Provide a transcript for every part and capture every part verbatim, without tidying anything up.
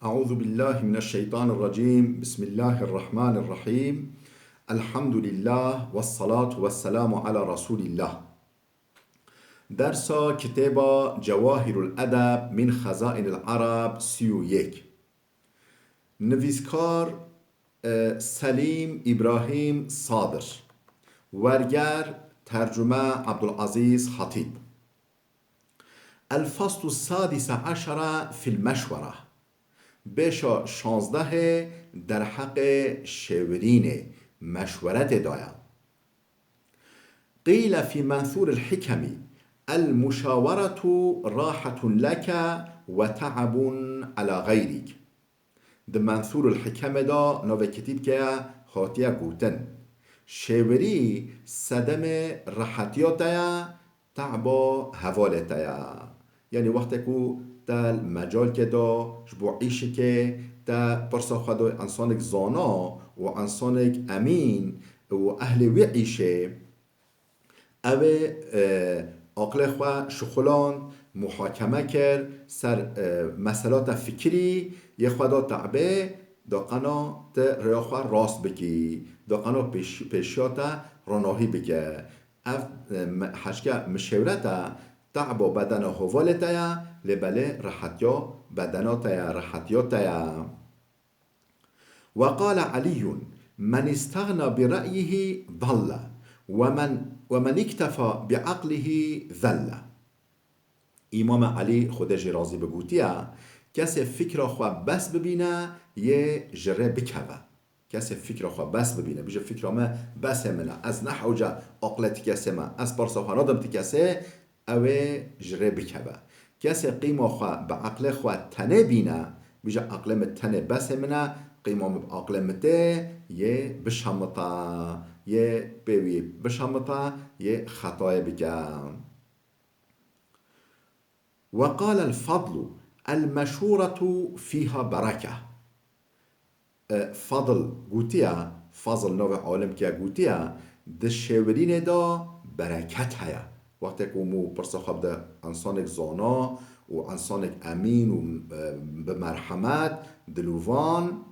أعوذ بالله من الشيطان الرجيم. بسم الله الرحمن الرحيم. الحمد لله والصلاة والسلام على رسول الله. Dersa kitêba Cewahirul Edeb min Xezainil Arab sî û yek. Nivîskar, e, Selîm Îbrahîm Sadir. Werger, tercume Abdulazîz Hatîb. الفصل السادس عشر في المشورة. Bêşa şazdehê derheqê şêwirînê, meşweretê de ye. قيل في منثور الحكم: المشاورة راحة لك وتعب على غيرك. Di Mensûrul Hikemê de navê kitîbke ye, hatiye gotin: Şêwirî sedemê rehetiya te ye, te'ba hevalê te ye. Yanî wextê ku te li mecalke de ji bo îşikê, te pirsa xwe da însanek zana û însanek emîn û ehlê wî îşê, ew ê, e, aqilê xwe şixuland, muhakeme kir, ser, e, meselata fikirî yê xwe da te'bê, da qena ti rêya xwe rast bikî, da qena pêş-, pêşiya te ronahî bike. Ev, e, me-, heçke mişewrete te'ba bedena hevalê te ye, lê belê rehetiya bedena te ye, rehetiya te ye. وقال علي: من استغنى برأيه ضل، ومن، ومن اكتفى بعقله ذل. Îmam Elî, Xwedê jê razî be, gotiye: Kesê fikra xwe bes bibîne, yê ji rê bikeve. Kesê fikra xwe bes bibîne, bije fikra me besê min e, ez ne hewce aqilê ti kesê me, ez pirsa xwe nadim ti kesê, ew ê ji rê bikeve. Kesê qîma xwe bi eqlê xwe tenê bîne, bije eqlê min tenê besê min e, qîma min bi eqlê min tê, yê bişemite, yê pê wî bişemite, yê xetayê bike. وقال الفضل: المشورة فيها بركة. E, Fadil gotiye, Fazil navê alimke gotiye, di şêwirînê de bereket heye. Wextê ku hûn pirsa xwe bide însanek zana û însanek emîn û, e, bi merhemet, dilovan,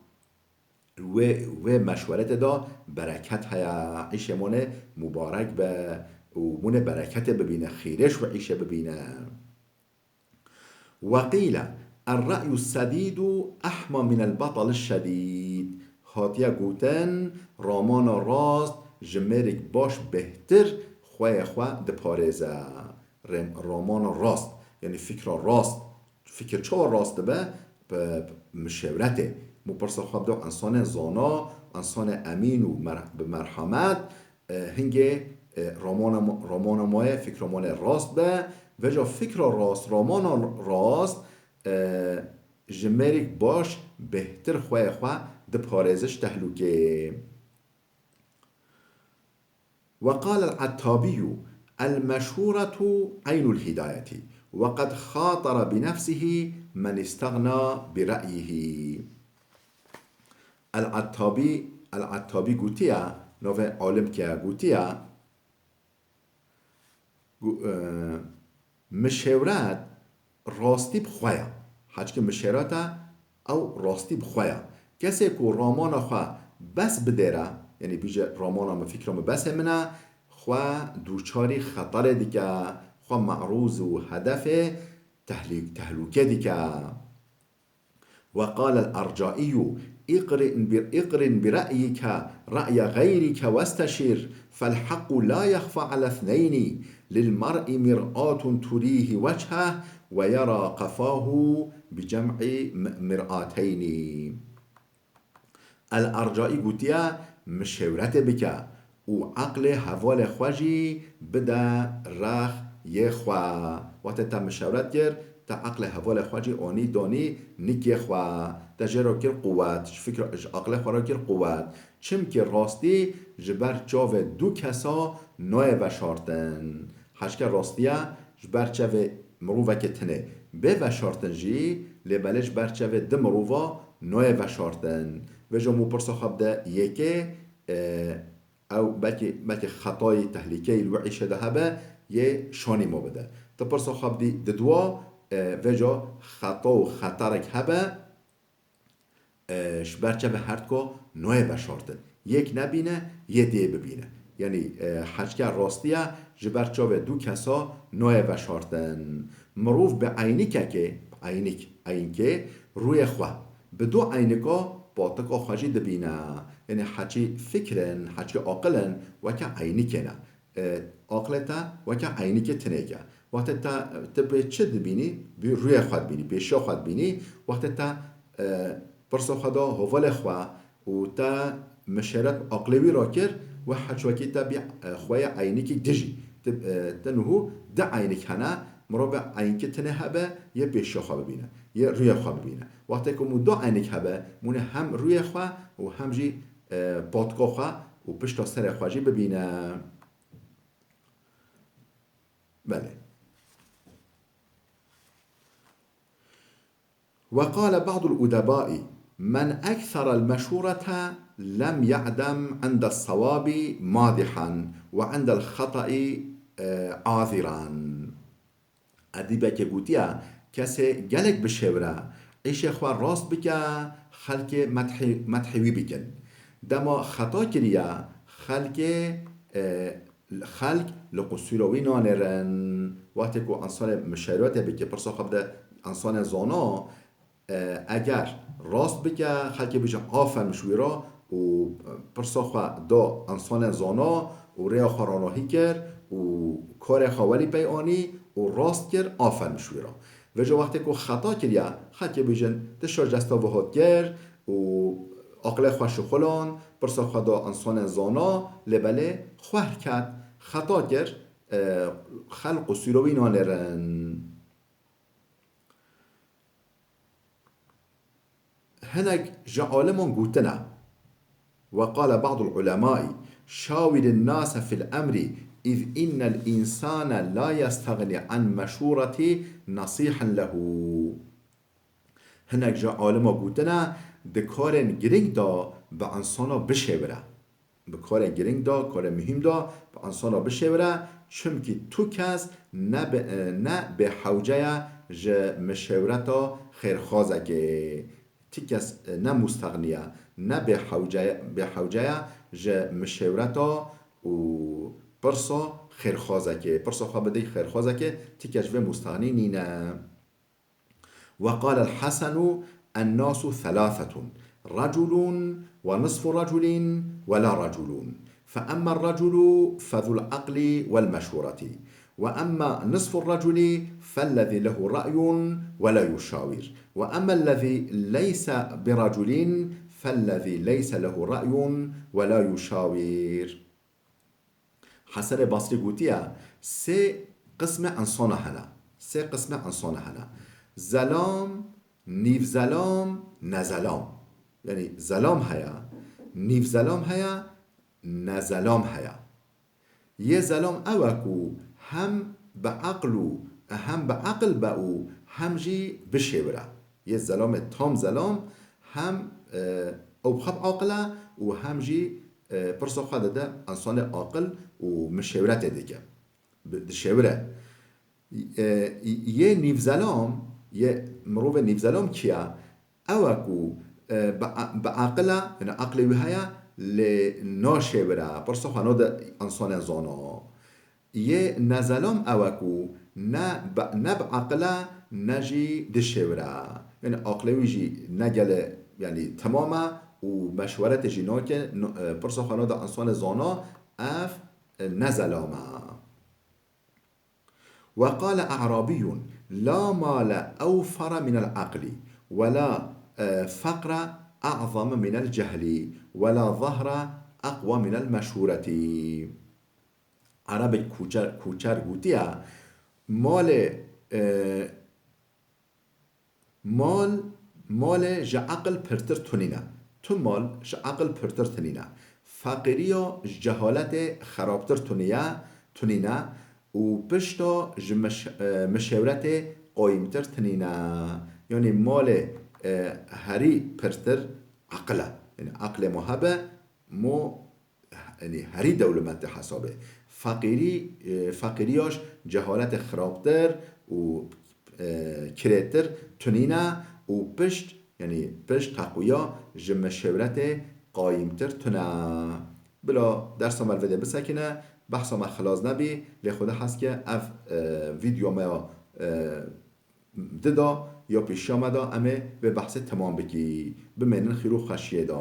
wê, wê meşweretê de bereket heye. Îşê monê mubarek be û monê bereketê bibîne, xêrê ji wê îşê bibîne. وقيل: الرأي السديد أحمى من البطل الشديد. Hatiye gotin, ramana rast ji mêrik baş bêhtir xweyê xwe diparêze. Rem-, ramana rast, yanî fikra rast. Fikir çawa rast dibe? Bi, bi mişewretê. Mû pirsa xwe bide însanên zana, însanê emîn û mer-, bi merhemet, e, hingê, e, ramana ma-, ramana ma ye, fikra ma ye rast be, veca fikra rast, ramana rast, e, ji mêrik baş bêhtir xweyê xwe diparêze ji tehlûkê. وقال العتابي: المشورة عين الهداية، وقد خاطر بنفسه من استغنى برأيه. El-Ettabî, El-Ettabî gotiye, navê alimke gotiye, gu-, e, mişewret rastî bi xwe ye. Heçke mişewreta ew rastî bi xwe ye. Kesê ku ramana xwe bes bidêre, yanî bîje ramana min, fikra min besê min e, xwe dûçarî xeterê dike, xwe me'rûz û hedefê tehlî-, tehlûkê dike. وقال الأرجائي: اقرن ب-، اقرن برأيك رأي غيرك واستشر، فالحق لا يخفى على اثنين، للمرء مرآة تريه وجهه، ويرى قفاه بجمع م-، مرآتين. El-Ercaî gotiye, mişewretê bike û eqlê hevalê xwe jî bide rex yê xwe. Wextê te mişewret kir, te eqlê hevalê xwe jî anî danî nikê xwe. Te jê re kir quwet, ji fikra, ji eqlê xwe re kir quwet. Çimkî rastî ji ber çavê du kesa nayê veşartin. Heçke rastiye ji ber çavê mirovekê tinê bê veşartin jî, lê belê ji ber çavê di mirova nayê veşartin. Vêca mû pirsa xwe bide yekê, e, ew belkî, belkî xetayî, tehlîkeyî li wê îşê de hebe, yê şanî ma bide. Ti pirsa xwe bidî di dua, e, vêca xeta û xeterek hebe, e, ji ber çavê herduka nayê veşartin. Yek nebîne, yê dê bibîne. Yanî, e, heçke rastî ye, ji ber çavê du kesa nayê veşartin. Mirov bi eynîkekê, eynîk, eynkê, rûyê xwe, bi du eynika patika xwe jî dibîne. Yanî heçî fikir in, heçî aqil in, weke eynîkê ne. E, aqilê te weke eynîkê tinêk e. Wextê te, tu bi çi dibînî? Bi rûyê xwe dibînî, pêşiya xwe dibînî. Wextê te, e, pirsa xwe da hevalê xwe û te mişêret aqilê wî rakir, we heçwekî te bî, e, xwe yê eynîkî dijî. Tu, e, tu niho di eynîk hene, mirov bi eynîkê tinê hebe, yê pêşiya xwe bibîne, yê rûyê xwe bibîne. Wextê ku mû du eynîk hebe, mûne hem rûyê xwe û hem jî, e, patika xwe û pişta serê xwe jî bibîne. Belê. وقال بعض الأدباء: من أكثر المشورة لم يعدم عند الصواب مادحا وعند الخطأ، آه، عاذرا. Edîbekê gotiye, kesê gelek bişêwire, îşê xwe rast bike, xelkê methî-, methî wî bikin. Dema xeta kiriye, xelkê, e, xelk li qusûra wî nanêrin. Wextê ku însanê mişêwretê bike, pirsa xwe bide însanê zana, e, eger rast bike, xelkê bêjin, aferin ji wî re û pirsa xwe da însanên zana û rêya xwe ranahî kir û karê xwe welî pey anî û rast kir, aferin ji wî re. Vêca wextê ku xeta kiriye, xelkê bêjin, tişta ji desta vê hat kir û aqilê xwe şixulan, pirsa xwe da însanên zana, lê belê xwe ket, xeta kir, e, xelk qusûra wî nanêrin. Hinek ji aliman gotine, وقال بعض العلماء: شاور الناس في الأمر، إذ إن الإنسان لا يستغني عن مشورة نصيح له. Hinek ji alima gotine, di karên girîng de bi însana bişêwire. Bi karên girîng de, karên muhîm de bi însana bişêwire, çimkî tu kes ne bi, ne bêhewce ye ji mişêwreta xêrxwazekê. Ti kes ne mustexnî ye, ne bêhewce ye, bêhewce ye ji mişêwreta û pirsa xêrxwazekê. Pirsa xwe bidî xêrxwazekê, ti kes ji vê mustexnî nîne. وقال الحسن: الناس ثلاثة، رجل ونصف رجل ولا رجل، فأما الرجل فذو العقل والمشورة، وأما نصف الرجل فالذي له رأي ولا يشاور، وأما الذي ليس برجل فالذي ليس له رأي ولا يشاور. Hesenê Basrî gotiye, sê qismê însana hene. Sê qismê însana hene. Zelam, nîvzelam, nezelam. Yanî zelam heye, nîvzelam heye, nezelam heye. Yê zelam ew e ku hem bi eql û, hem bi eql be û hem jî bişêwire. Yê zelamê tam zelam hem, e, ew bi xwe bi aqil e û hem jî, e, pirsa xwe dide însanê aqil û mişêwretê dike. Bi, dişêwire. E, yê nîvzelam, yê mirovê nîvzelam kî ye? Ew e ku, e, bi, bi aqil e, yanî aqlê wî heye, lê naşêwire, pirsa xwe nade însanên zana. Yê nezelam ew e ku ne bi, ne bi aqil e, ne jî dişêwire. Yanî aqlê wî jî ne gelê, yanî temam e û meşweretê jî nake, no-, e, pirsa xwe nade însanê zana, ev, e, nezelam e. وقال أعرابي: لا مال أوفر من العقل، ولا، آه، فقر أعظم من الجهل، ولا ظهر أقوى من المشورة. Erebek koçer, koçer gotiye, malê, e, Mal, malê ji eqil pirtir tunîne. Tu mal ji eqil pirtir tunîne. Feqîriya ji cehaletê xerabtir tunîye, tunîne û pişta ji miş-, e, mişewretê qayîmtir tunîne. Yanî malê, e, herî pirtir eqil e. Yanî eqlê ma hebe, mo Yanî herî dewlemend tê hesabê. Feqîrî, e, feqîriya ji cehaletê xirabtir û, e, kirêtir tunîne û pişt Yanî pişt teqwiya ji mişewretê qayîmtir tune. Bila dersa me li vê de bisekine, behsa me xilas nebî, lê Xwedê hez ke ev, e, vîdeo me ya, e, dida ya pêşiya me da, em ê vê behsê temam bikî. Bimênin xîr û xweşiyê da.